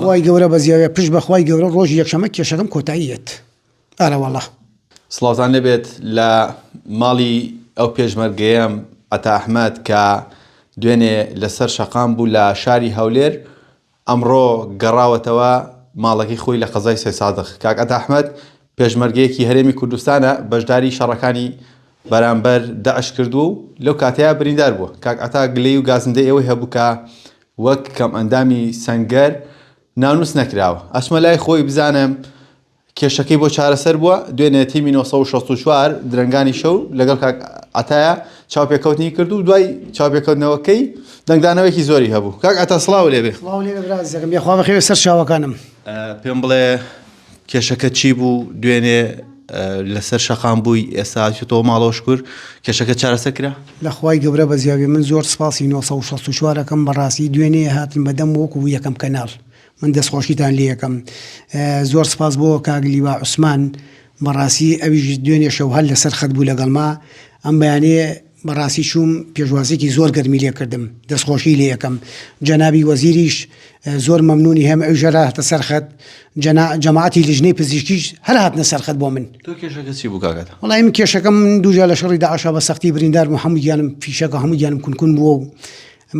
خوای گەورە بەزیاوێ پشت بە خوای گەورە ڕۆژی یەکشەمە کێشەکەم کۆتایی یەت ئەرەوەڵا. سڵاوتان لێبێت لە ماڵی ئەو پێشمەرگەیەم عەتا ئەحمەد کە دوێنێ لەسەر شەقام بوو لە شاری هەولێر ئەمڕۆ گەڕاوەتەوە ماڵەکەی خۆی لە قەزای سەیسادق کاک عەتا ئەحمەد پێشمەرگەیەکی هەرێمی کوردستانە بەشداری شەڕەکانی بەرامبەر داعش کردووە و لەو کاتەیە بریندار بووە کاک عەتا گلەی و گازندەی ئەوەی هەبوو کە وەک کەمئەندامی سەنگەر ناونووس نەکراوە. ئەچمە لای خۆی بزانم کێشەکەی بۆ چارەسەر بووە. دوێنێ تیمی 964 درەنگانی شەو لەگەڵ کاک عەتایا چاوپێکەوتنی کرد و دوای چاوپێکەوتنەوەکەی دەنگدانەوەیەکی زۆری هەبوو. کاک عەتا سڵاو لێ بێ. سڵاو لێ بێ برا ئازیزەکەم یاخوا بەخێر بێ سەر چاوەکانم. پێم بڵێ کێشەکە چی بوو دوێنێ لەسەر شەقام بووی ئێستا هاتیتەوە ماڵەوە شکور کێشەکە چارەسەر کرا؟ لە خوای گەورە بەزیاوی من زۆر سپاسی 964 ئەکەم بەڕاستی دوێنێ هاتن بەدەم وەکو یەکەم کەناڵ من دەستخۆشیتان لێ ئەکەم زۆر سپاس بۆ کاک لیوا عوسمان بەڕاستی ئەویش دوێنێ شەو هەر لەسەر خەت بوو لەگەڵما ئەم بەیانێ بەڕاستی چووم پێشوازیەکی زۆر گەرمی لێ کردم دەستخۆشی لێ ئەکەم جەنابی وەزیریش زۆر مەمنونی هەم ئەویش هەر هاتە سەر خەت جەنا جەماعەتی لیژنەی پزیشکیش هەر هاتنە سەر خەت بۆ من. تۆ کێشەکە چی بوو کاک عەتا؟ وەڵایی من کێشەکەم من دووجار لە شەڕی داعشا بە سەختی بریندار بووم هەموو گیانم فیشەکە هەموو گیانم کون کون بووە و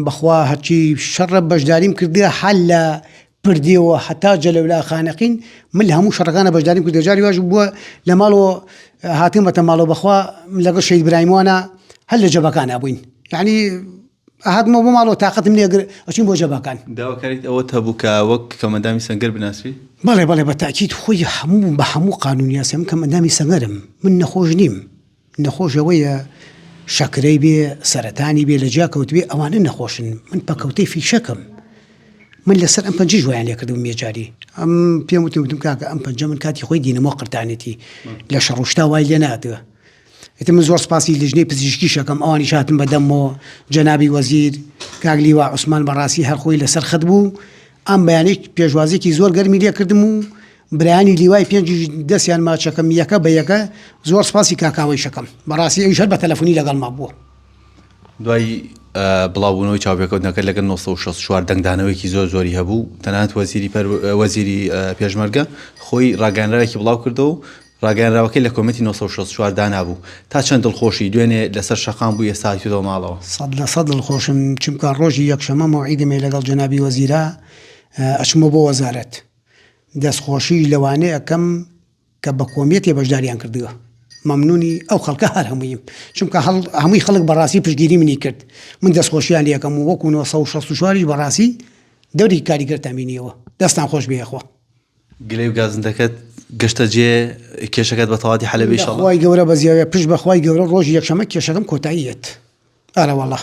بەخوا هەرچی شەڕە بەشداریم کردیە هەر لە پردێوە هەتا جەلەولا خانەقین من لە هەموو شەڕەکانە بەشداریم کردوە جاری واش بووە لە ماڵەوە هاتوومەتە ماڵەوە بەخوا لەگەڵ شەهید برایموانە هەر لە جەبەکانە بووین یعنی هاتمەوە بۆ ماڵەوە تاقەتم نێگر ئەچین بۆ جەبەکان. داواکاریت ئەوەت هەبوو کە وەک کەمئەندامی سەنگەر بناسری؟ بەڵێ بەڵێ بە تاکید خۆی هەموو بە هەموو قانون یاسای من کەمئەندامی سەنگەرم من نەخۆش نیم نەخۆش ئەوەیە شەکرەی بێ سەرەتانی بێ لە جیا کەوتبێ ئەوانە نەخۆشن من پەکەوتەی فیشەکم من لەسەر ئەم پەنجەیش وایان لێکردبووم یەجاری ئەم پێم وتن وتم کاکە ئەم پەنجە من کاتی خۆی دینەمۆ قرتانێتی لە شەڕوشتا وای لێ ناتوە ئیتر من زۆر سپاسی لیژنەی پزیشکیش ئەکەم ئەوانیش هاتن بە دەممەوە جەنابی وەزیر کاک لیوا عوسمان بەڕاستی هەر خۆی لەسەر خەت بوو ئەم بەیانیش پێشوازیەکی زۆر گەرمی لێ کردم و برایانی لیوای پێنجیش دەستیان ماچەکەم یەکە بە یەکە زۆر سپاسی کاک کاوەیش ئەکەم بەڕاستی ئەویش هەر بە تەلەفۆنی لەگەڵما بووە. دوای بڵاوبوونەوەی چاوپێکەوتنەکە لەگەڵ 964 دەنگدانەوەیەکی زۆر زۆری هەبوو تەنانەت وەزیری وەزیری پێشمەرگە خۆی ڕاگەیانراوێکی بڵاو کردەوە و ڕاگەیانراوەکەی لە کۆمێنتی 964 دانابوو تا چەند دڵخۆشی دوێنێ لەسەر شەقام بوو ئێستا هاتیتەوە ماڵەوە؟ 100% دڵخۆشم چونکە ڕۆژی یەکشەمە مەوعیدم هەیە لەگەڵ جەنابی وەزیرا ئەچمەوە بۆ وەزارەت دەستخۆشی لەوانەی ئەکەم کە بە کۆمیەتێ بەشداریان کردووە مەمنونی ئەو خەڵکە هەر هەموویم چونکە هەمووی خەڵک بەڕاستی پشتگیری منی کرد من دەستخۆشیان لەکەم و وەکو 964 بەڕاستی دەوری کاریگەرتان بینیەوە دەستان خۆش بێ یەخوا. گلەی و گازندەکەت گەشتە جێ کێشەکەت بە تەواتی حەلەبی خوای گەورە بەزیاوێ پشت بەخوای گەورە ڕۆژی یەکشەمە کێشەکەم کۆتایی یەت ئەرەوەڵا.